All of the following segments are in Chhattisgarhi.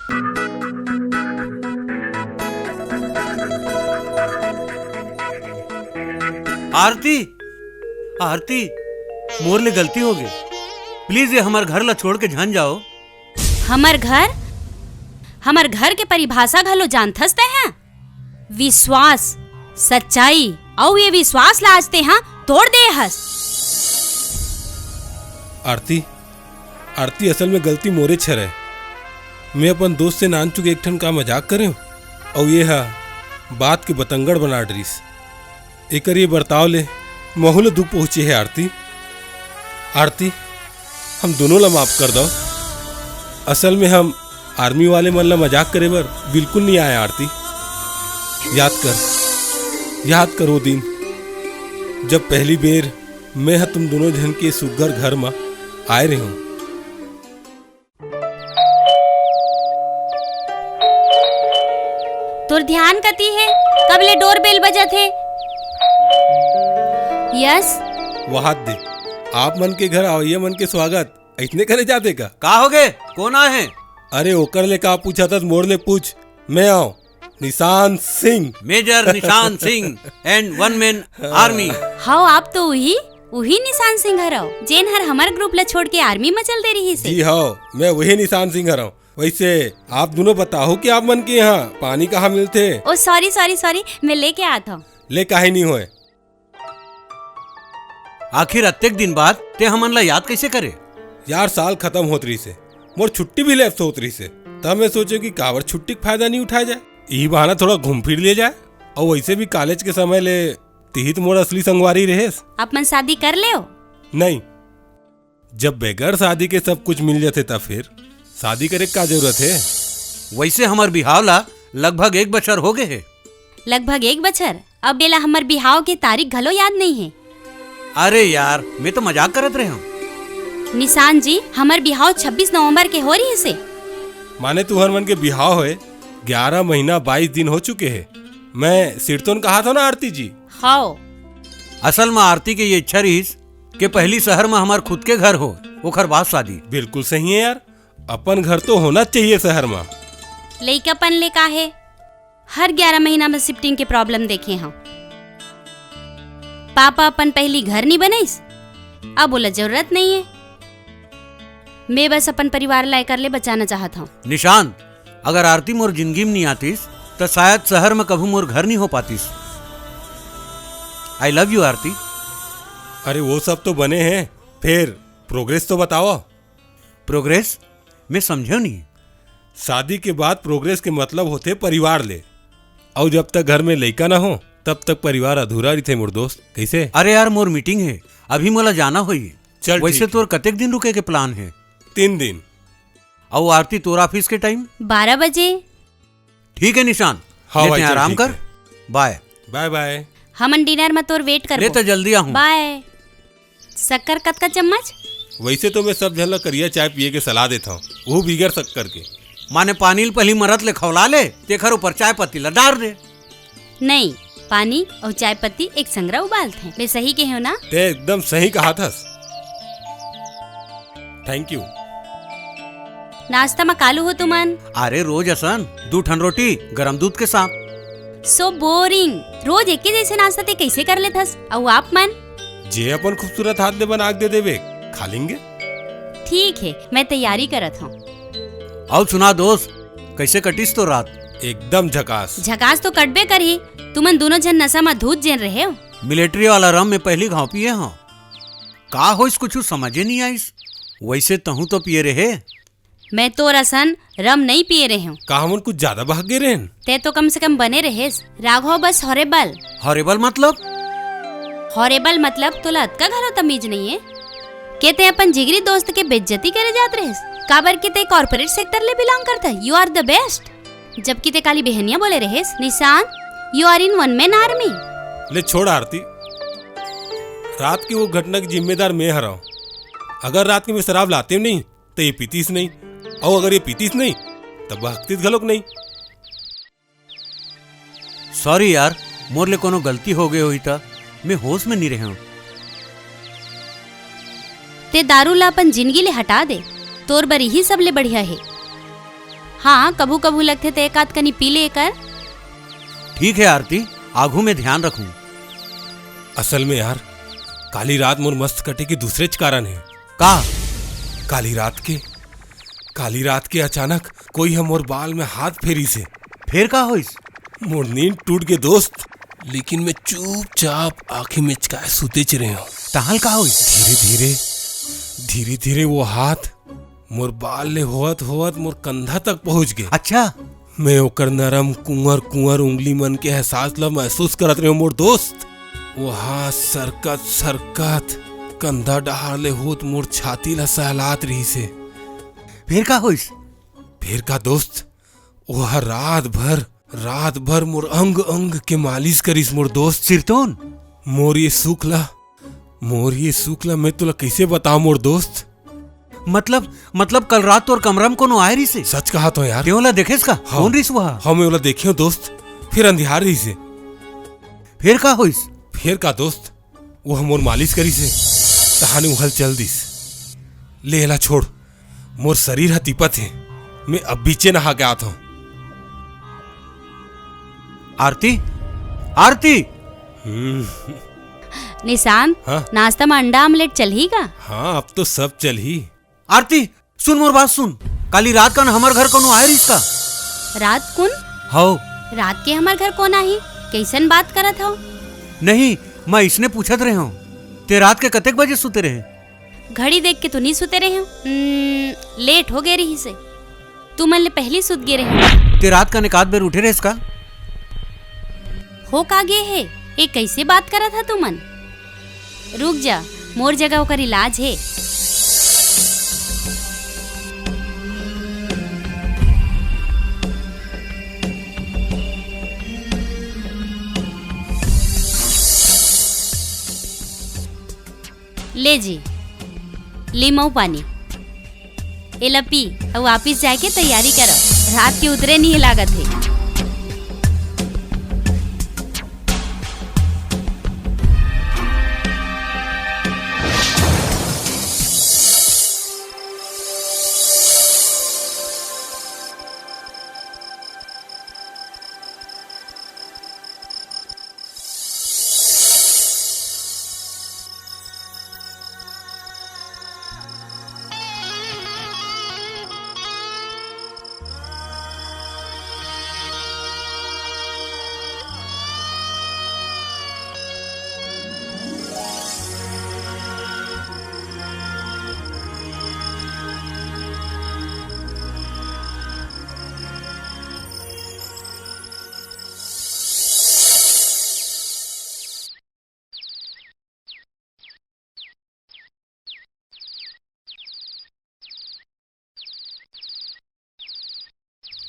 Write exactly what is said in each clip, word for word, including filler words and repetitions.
आरती, आरती, मोर ले गलती हो गे। Please, ये हमर घर ला छोड़ के झन जाओ। हमर घर? हमर घर के परिभाषा घलो जानथस तैं ह? विश्वास, सच्चाई, अउ ये विश्वास ला आज तैं ह तोड़ दे हस। आरती, आरती, असल में गलती मोरेच हरय। मैं अपन दोस्त से नानचुक एक ठन का मजाक करेंव, अउ ये ह बात के बतंगड़ बना डरिस। एकर ये बर्ताव ले महू ल दुख पहुंचे हे आरती। आरती, हम दोनों ला माफ कर दव। असल में हम आर्मी वाले मन ला मजाक करे बर बिल्कुल नहीं आए आरती। याद कर, याद कर वो दिन, जब पहली बेर मैं ह तुम दोनों झन के सुग्घर घर म आए रहेंव। तोर ध्यान कती हे? कब ले doorbell बजत हे? Yes। वहाद दे, आप मन के घर आवइया मन के स्वागत अइसने करे जाथे का? का होगे? कोन आए हे? अरे ओकर ले का पूछत हस, मोर ले पूछ, मैं आंव। निशान सिंह। Major निशान Singh and one man army। हव, आप तो उही, उही निशान सिंह हरव, जेन हर हमर group ल छोड़ के army म चल दे रिहिस हे। जी हव, मैं उही निशान सिंह हरव। वइसे आप दूनों बताहू कि आप मन के इहाँ पानी कहाँ मिलथे? ओ sorry, sorry, sorry, मैं लेके आत हंव। ले, काहे नहीं होय। आखिर अतेक दिन बाद तैं हमन ला याद कइसे करे? यार, साल खतम होत रहिस हे, मोर छुट्टी भी lapse होत रहिस हे, त मैं सोचेंव कि काबर छुट्टी के फायदा नहीं उठाया जाए, इही बहाना थोड़ा घूम फिर लिया जाए। अउ वइसे भी college के समय ले तिही त मोर असली संगवारी रहेस। आप मन शादी कर लेव? नहीं, जब बगैर शादी के सब कुछ मिल जाथे, त फिर शादी करे के का जरूरत हे? वइसे हमर बिहाव ला लगभग एक बछर हो गे हे। लगभग एक बछर? अब एला हमर बिहाव के तारीख घलो याद नइ हे। अरे यार, मैं तो मजाक करत रहेंव। निशान जी, हमर बिहाव छब्बीस नवंबर के हो रहिस हे। माने तुहर मन के बिहाव होए ग्यारह महीना बाईस दिन हो चुके हे। मैं सिरतोन कहात हंव ना आरती जी? हव। असल म आरती के ये इच्छा रहिस के पहली शहर म हमर खुद के घर हो, ओखर बाद शादी। बिल्कुल सही हे यार, अपन घर तो होना चाहिए शहर म। लइकापन ले का हे, हर ग्यारह महीना म shifting के problem देखे हंव। पापा अपन पहली घर नी बनइस, अब ओला जरूरत नइ हे। मैं बस अपन परिवार ला एकर ले बचाना चाहत हंव। निशांत, अगर आरती मोर जिंदगी म नी आतिस, त शायद शहर म कभू मोर घर नी हो पातिस। I love you, आरती। अरे, वो सब तो बने हे, फेर progress तो बतावा। Progress? मैं समझेंव नहीं। शादी के बाद progress के मतलब होथे परिवार ले, अउ जब तक घर में लइका ना हो, तब तक परिवार अधूरा रहिथे मोर दोस्त। कइसे? अरे यार, मोर meeting हे, अभी मोला जाना होही। चल, वइसे ठीक हे। तोर कतेक दिन रुके के plan हे? तीन दिन। अउ आरती, तोर office के time? बारह बजे। ठीक हे निशांत, हाँ ले भाई, तैं चल, आराम ठीक कर। हे। Bye। Bye bye। हमन dinner म तोर wait करबो। ले त जल्दी आहूं। Bye। शक्कर कतका चम्मच? वइसे तो मैं सब झन ला करिया चाय पिए के सलाह देत हंव, वो बिगर शक्कर के। माने पानी ल पहिली मरत ले खौला ले, तेखर ऊपर चाय पत्ती ला डार दे। नहीं, पानी अउ चाय पत्ती एक संग उबालथे। मैं सही कहे हंव ना? तैं एकदम सही कहाथस। Thank you। नाश्ता म का लूहू तुमन? अरे, रोज असन दू ठन रोटी, गरम दूध के साथ। So boring। रोज एके जइसे नाश्ता तैं कइसे कर लेथस? अउ आप मन? जे अपन खूबसूरत हाथ ले बना के दे देबे, खा लेंगे। ठीक हे, मैं तैयारी करत हंव। अउ सुना दोस्त, कइसे कटिस तोर रात? एकदम झकास। झकास तो कटबे करही, तुमन दूनों झन नशा म धुत जेन रहेव। Military वाला rum में पहिली घांव पिए हंव। का होइस, कुछू समझे नइ आइस। वइसे तहूं तो पिए रहे। मैं तोर असन rum नइ पिए रहेंव। का हमन कुछ जादा बहक गे रहेन? तैं तो कम से कम बने रहेस। राघव बस horrible। Horrible मतलब? Horrible मतलब तोला अतका घलो तमीज नइ हे के तैं अपन जिगरी दोस्त के बेइज्जती करे जात रहेस? काबर के तैं corporate sector ले belong करथस। You are the best। जबकि तैं काली बिहनिया बोले रहेस, Nishant, you are in one man army। ले छोड़ आरती, रात के वो घटना के जिम्मेदार मैं हरंव। अगर रात के मैं शराब लातेंव नहीं, त ये पीतिस नहीं, अउ अगर ये पीतिस नहीं, त बहकतिस घलोक नहीं। Sorry यार, मोर ले कोनो गलती हो गे होही त, मैं होश में नइ रहेंव। तैं दारू ला अपन जिनगी ले हटा दे, तोर बर इही सबले बढ़िया हे। हाँ, कभू कभू लगथे त एक आध कनी पी ले कर। ठीक हे आरती, आघू में ध्यान रखहूं। असल में यार, काली रात मोर मस्त कटे के दूसरेच कारण हे। का? काली रात के, काली रात के अचानक कोई ह मोर बाल में हाथ फेरिस हे। फेर का होइस? मोर नींद टूट गे दोस्त, लेकिन मैं चुपचाप आंखें मिचकाए सुतेच रहेंव। तहां ल का होइस? धीरे धीरे, धीरे धीरे वो हाथ मोर बाल ले होवत होवत मोर कंधा तक पहुंच गे। अच्छा। मैं ओकर नरम कुंवर कुंवर उंगली मन के एहसास ल महसूस करत रहेंव मोर दोस्त। वो हाथ सरकत सरकत कंधा डहार ले होत मोर छाती ल सहलात रहिस हे। फेर का होइस? फेर का दोस्त, वो ह रात भर, रात भर मोर अंग अंग के मालिश करिस मोर दोस्त। सिरतोन? मोर ये सुख ला, मोर ये सुख ला मैं तोला कइसे बतांव मोर दोस्त? मतलब, मतलब कल रात तोर कमरा में कोनो आए रहिस हे? सच कहत हों यार। तें ओला देखेस का? हाँ। कोन रहिस वो ह? हाँ, मैं ओला देखेंव दोस्त, फेर अंधियार रहिस हे। फेर का होइस? फेर का दोस्त, वो ह मोर मालिश करिस हे, तहाने उहल चल दिस। ले एला छोड़, मोर शरीर ह तिपत हे, मैं अभीचे नहा के आत हों। आरती, आरती। हम्म। निशांत, हाँ? नाश्ता में अंडा आमलेट चलही का? हाँ, अब तो सब चलही। आरती, सुन मोर बात सुन, काली रात कन हमर घर कोनो आए रहिस का? रात कुन? हव। रात के हमर घर कोन आही? कइसन बात करत हव? नहीं, मैं अइसने पूछत रहेंव। तें रात के कतेक बजे सुते रहे? घड़ी देख के तो नइ सुते रहेंव। हम्म, लेट हो गे रहिस हे। तुमन ले पहिली सुत गे रहेंव। तें रात कन एकाध बेर उठे रहेस का? हो का गे हे? ए कइसे बात करत ह तुमन? रुक जा, मोर जगह ओकर इलाज हे। ले जी, लीमऊ पानी। एला पी अउ वापिस जाए के तैयारी करव। रात के उतरे नइ लागत हे।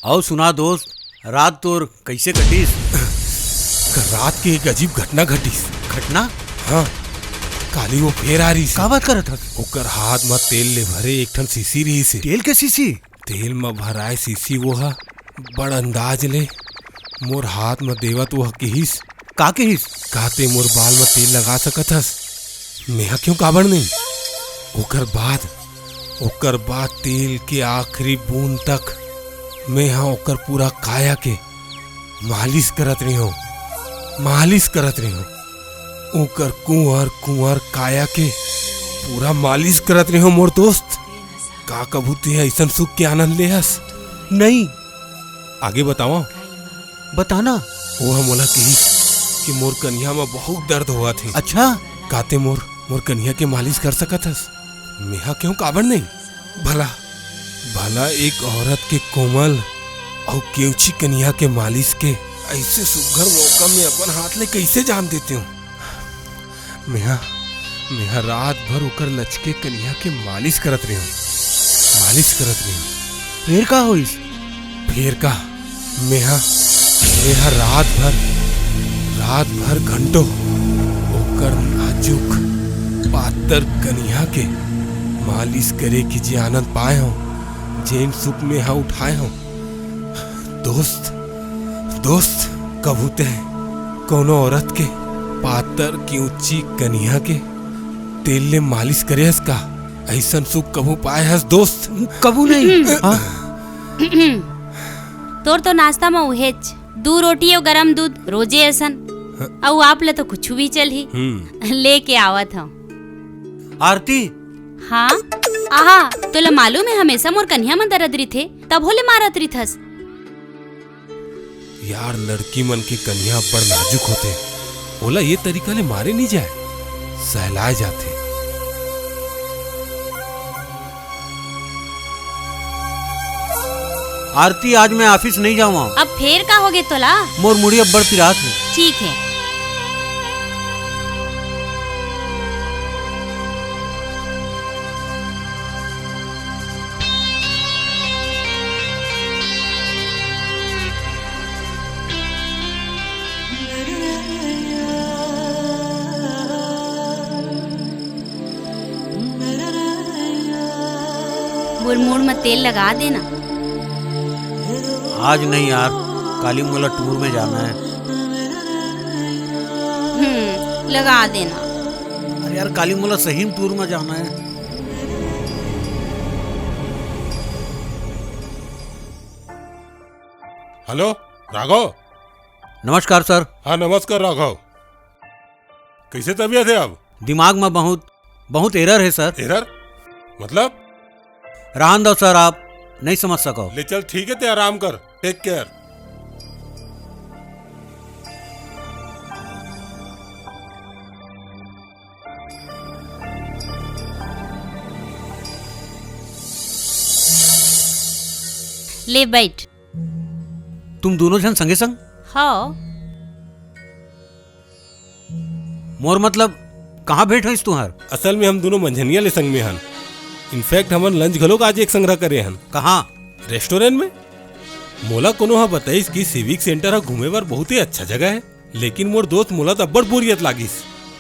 अउ सुना दोस्त, रात तोर कइसे कटिस? रात के एक अजीब घटना घटिस। घटना? हाँ, काली वो फेर आ रहिस हे। का बात करत हस? ओकर हाथ म तेल ले भरे एक ठन शीशी रहिस हे। तेल के शीशी? तेल म भराए शीशी वो ह बड़ अंदाज ले मोर हाथ म देवत वो ह किहिस, का किहिस? का तें मोर बाल म तेल लगा सकत हस? मेंहा क्यों काबर नहीं? ओकर बाद, ओकर बाद तेल के आखिरी बूंद तक मेंहा ओकर पूरा काया के मालिश करत रहेंव, मालिश करत रहेंव। ओकर कुंवर कुंवर काया के पूरा मालिश करत रहेंव मोर दोस्त। का कभू तें अइसन सुख के आनंद ले हस? नहीं। आगे बतावंव? बताना। वो ह मोला किहिस कि मोर कनिहा म बहुत दर्द होवत हे। अच्छा? का तें मोर, मोर कनिहा के मालिश कर सकत हस? मेंहा केहूं काबर नहीं? भला, भला एक औरत के कोमल अउ केवची कनिहा के मालिश के अइसे सुघर मौका में अपन हाथ ले कइसे जान देतेंव? मेंहा, मेंहा रात भर ओकर लचके कनिहा के मालिश करत रहेंव, मालिश करत रहेंव। फेर का होइस? फेर का? मेंहा, मेंहा रात भर, रात भर घंटों ओकर नाजुक, पातर कनिहा के मालिश करे के जे आनंद पाए हंव, जेन सुख मेंहा उठाए हंव, दोस्त, दोस्त, कभू तें कोनो औरत के पातर किउची कनिहा के तेल ले मालिश करे हस का? अइसन सुख कभू पाए हस दोस्त? कभू नहीं। हाँ? तोर तो नाश्ता म उहेच, दू रोटी अउ गरम दूध रोजे असन। हाँ। अउ आप ल तो कुछु भी चलही। हम्म। लेके आवत हव। आरती। हाँ? आहा, तोला मालूम हे, हमेशा मोर कनिहा म दरद रिथे, तभो ले मारत रिथस। यार, लड़की मन के कनिहा बड़ नाजुक होथे, ओला ये तरीका ले मारे नइ जाय, सहलाय जाथे। आरती, आज मैं ऑफिस नइ जावंव। अब फेर का होगे तोला? मोर मुड़ी अब्बड़ पिरात हे। ठीक हे। मोर मूड़ म तेल लगा देना। आज नहीं यार, काली मोला टूर में जाना हे। हम्म, लगा देना। अरे यार, काली मोला सही में टूर में जाना हे। हेलो, राघव। नमस्कार सर। हाँ, नमस्कार राघव। कइसे तबीयत हे अब? दिमाग म बहुत, बहुत एरर हे सर। एरर? मतलब? रहन दव सर, आप नइ समझ सकव। ले चल, ठीक हे, तैं आराम कर। टेक केयर। ले बइठ। तुम दूनों झन संगे संग? हव। मोर मतलब, कहाँ भेंट होइस तुंहर? असल में हम दूनों मंझनिया ले संग में हन। इनफैक्ट हमन लंच घलोक आज एक संघरा करे हन। कहाँ? रेस्टोरेंट में। मोला कोनो ह बताइस कि सिविक सेंटर ह घूमे बर बहुते अच्छा जगह हे, लेकिन मोर दोस्त मोला त अब्बड़ बोरियत लागिस।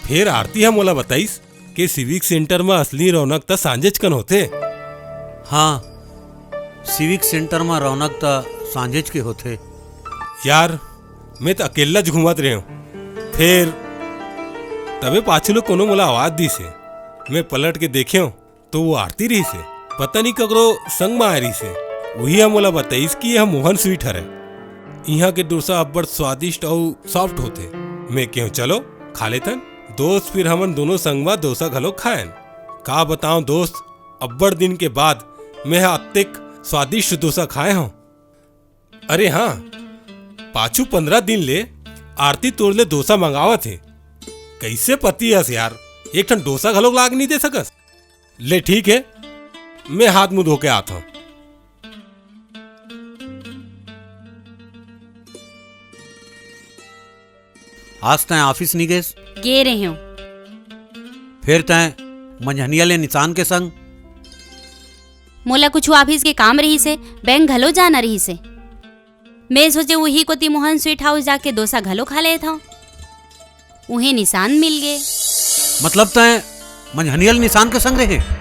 फेर आरती ह मोला बताइस के सिविक सेंटर म असली रौनक त सांझेच कन होथे। हाँ, सिविक सेंटर म रौनक त सांझेच के होथे। यार, मैं त अकेल्लाच घूमत रेहेंव। फेर तभे पाछू ले कोनो मोला आवाज दिस हे। मैं पलट के देखेंव, तो वो आरती रहिस हे। पता नहीं ककरो संग म आय रहिस हे। उही ह मोला बताइस कि यह मोहन स्वीट हरे। इहाँ के डोसा अब्बड़ स्वादिष्ट अउ सॉफ्ट होथे। मैं केहेंव, "चलो, खा लेथन।" दोस्त, फिर हमन दोनों संग म डोसा घलो खायन। का बतावं दोस्त, अब्बड़ दिन के बाद मैं ह अतेक स्वादिष्ट डोसा खाए हंव। अरे हाँ, पाछू पंद्रह दिन ले आरती तोर ले डोसा मंगावत हे। कइसे पति हस यार, एक ठन डोसा घलोक ला के नइ दे सकस? ले ठीक हे, मैं हाथ मुंह धो के आत हंव। आज तैं ऑफिस नइ गेस? गे रेहेंव। फेर तैं मंझनिया ले निशान के संग? मोला कुछ ऑफिस के काम रहिस हे, बैंक घलो जाना रहिस हे। मैं सोचेंव उही कोती मोहन स्वीट हाउस जाके डोसा घलो खा लेत हंव। उहें निशान मिल गे। मतलब तैं मंझनिया ले निशान के संग रहे?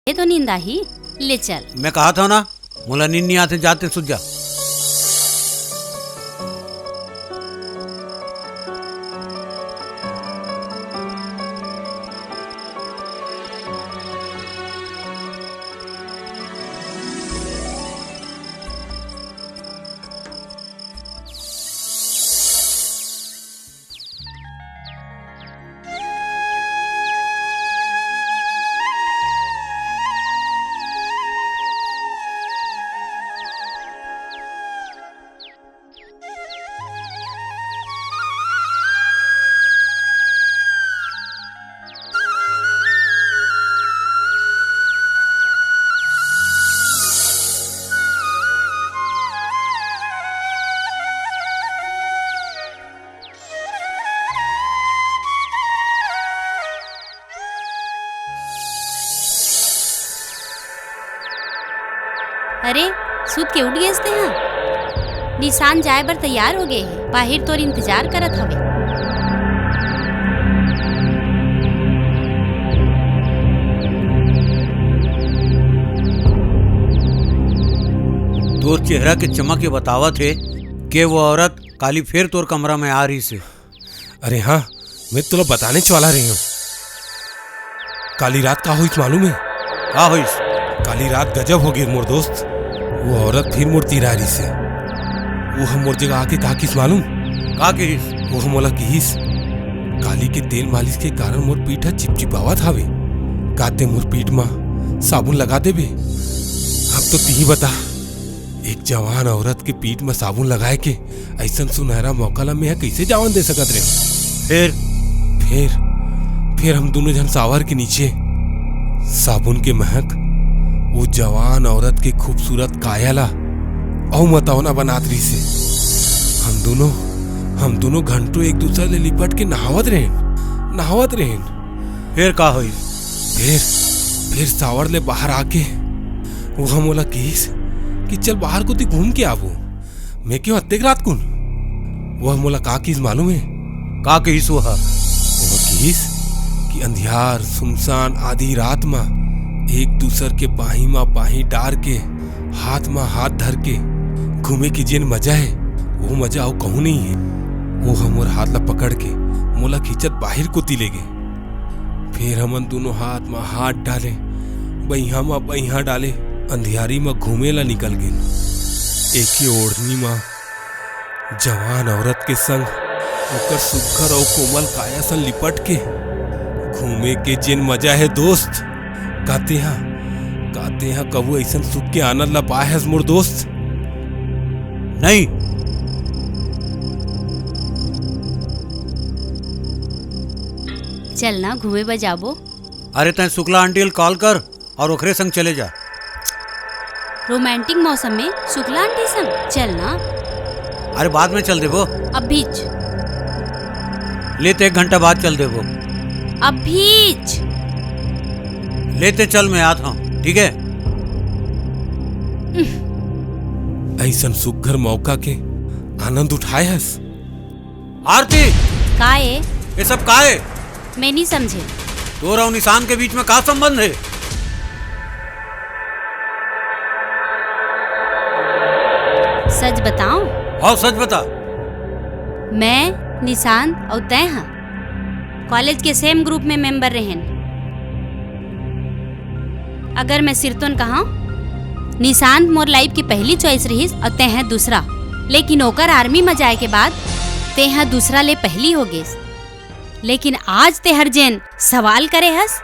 ये तो नींद आही, ले चल। मैं कहा था ना, मोला नींद नहीं आते, जाते सुत जा। अरे, सुत के उठ गेस तेहा? निशांत जाए बर तैयार हो गे हे, बाहिर तोर इंतजार करत हवे। तोर चेहरा के चमक ये बतावत हे के वो औरत काली फेर तोर कमरा में आ रहिस हे। अरे हाँ, मैं तोला बतानेच वाला रहेंव। काली रात का होइस मालूम हे? का होइस? काली रात गजब हो गे मोर दोस्त। वो औरत फिर मोर तीर आ रहिस हे। वो ह मोर जगह आके का किहिस मालूम? का किहिस? वो ह मोला किहिस, काली के तेल मालिश के कारण मोर पीठ ह चिपचिपावत हावे। का तें मोर पीठ म साबुन लगा देबे? अब तो तिही बता, एक जवान औरत के पीठ म साबुन लगाए के अइसन सुनहरा मौका ला मैं ह कइसे जावन दे सकत रहेंव? फेर? फेर, फेर हम दूनों झन shower के नीचे साबुन के महक वो जवान औरत के खूबसूरत काया ला अउ मतौना बनात रहिस हे। हम दूनों, हम दूनों घंटों एक दूसर ले लिपट के नहावत रहेन, नहावत रहेन। फेर का होइस? फेर, फेर shower ले बाहर आके वो ह मोला किहिस कि चल बाहर कोती घूम के आबो। मैं केहेंव अतेक रात कुन? वो ह मोला का किहिस मालूम हे? का किहिस वो ह? वो ह किहिस कि अंधियार, सुनसान, आधी रात म एक दूसर के बाहीं म बाहीं डार के, हाथ म हाथ धर के घूमे के जेन मजा हे, वो मजा अउ कहूँ नइ हे। वो ह मोर हाथ ला पकड़ के मोला खींचत बाहिर कोती ले गे। फेर हमन दूनों हाथ म हाथ डाले, बइहाँ म बइहाँ डाले, अंधियारी म घूमे ला निकल गेन। एके ओढ़नी म जवान औरत के संग ओकर सुघर अउ कोमल काया सन लिपट के घूमे के जेन मजा हे दोस्त, का तेंहा, का तेंहा कभू अइसन सुख के आनंद ला पाए हस मोर दोस्त? नहीं। चल ना, घूमे बर जाबो। अरे, तैं शुक्ला आंटी ल call कर अउ ओखरे संग चले जा। Romantic मौसम में शुक्ला आंटी संग चल ना। अरे, बाद में चल देबो। अभीच। ले त एक घंटा बाद चल देबो। अभीच। ले त चल, मैं आत हंव, ठीक हे? अइसन सुघर मौका के आनंद उठाए हस। आरती! का ए? ये सब का ए? मैं नइ समझेंव। तोर अउ निशांत के बीच में का संबंध हे? सच बतांव? हव, सच बता। मैं, निशांत अउ तैं ह college के same group में member रहेन। अगर मैं सिरतोन कहंव, निशांत मोर life के पहली choice रहिस अउ तैं ह दूसरा, लेकिन ओकर army म जाए के बाद तैं ह दूसरा ले पहली हो गेस। लेकिन आज तेंहर जेन सवाल करे हस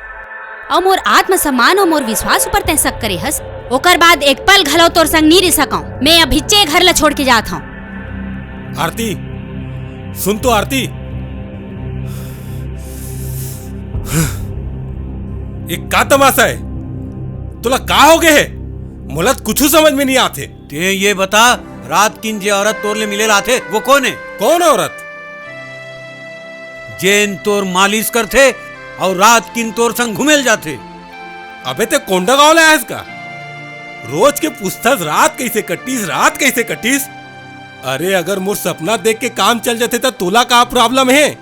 अउ मोर आत्मसम्मान अउ मोर विश्वास ऊपर तैं शक करे हस, ओकर बाद एक पल घलो तोर संग नइ रहि सकंव। मैं अभीचे घर ल छोड़ के जात हंव। आरती, सुन तो आरती, ये का तमाशा हे? तोला का हो गे हे? मोला त कुछू समझ में नइ आत हे। तैं ये बता, रात किन जे औरत तोर ले मिले ल आथे, वो कोन हे? कोन औरत? जेन तोर मालिश करथे अउ रात किन तोर संग घूमे ल जाथे। अबे तैं कोंडागांव ले आयस का? रोज के पूछथस, रात कइसे कटिस, रात कइसे कटिस? अरे, अगर मोर सपना देख के काम चल जाथे, त तोला का problem हे?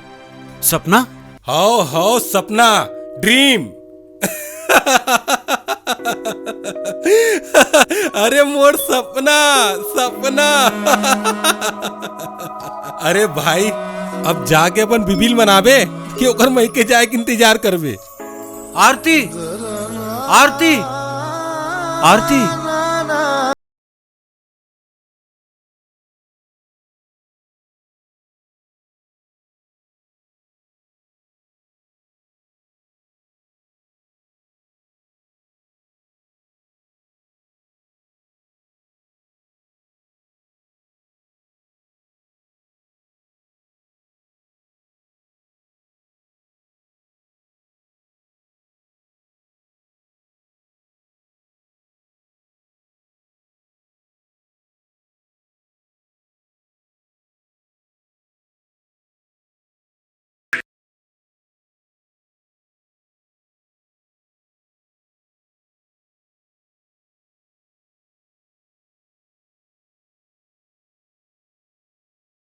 सपना? हव, हव, सपना, dream। अरे, मोर सपना, सपना। अरे भाई, अब जाके अपन बीबी ल मनाबे कि ओकर मइके जाए के इंतजार करबे? आरती, आरती, आरती।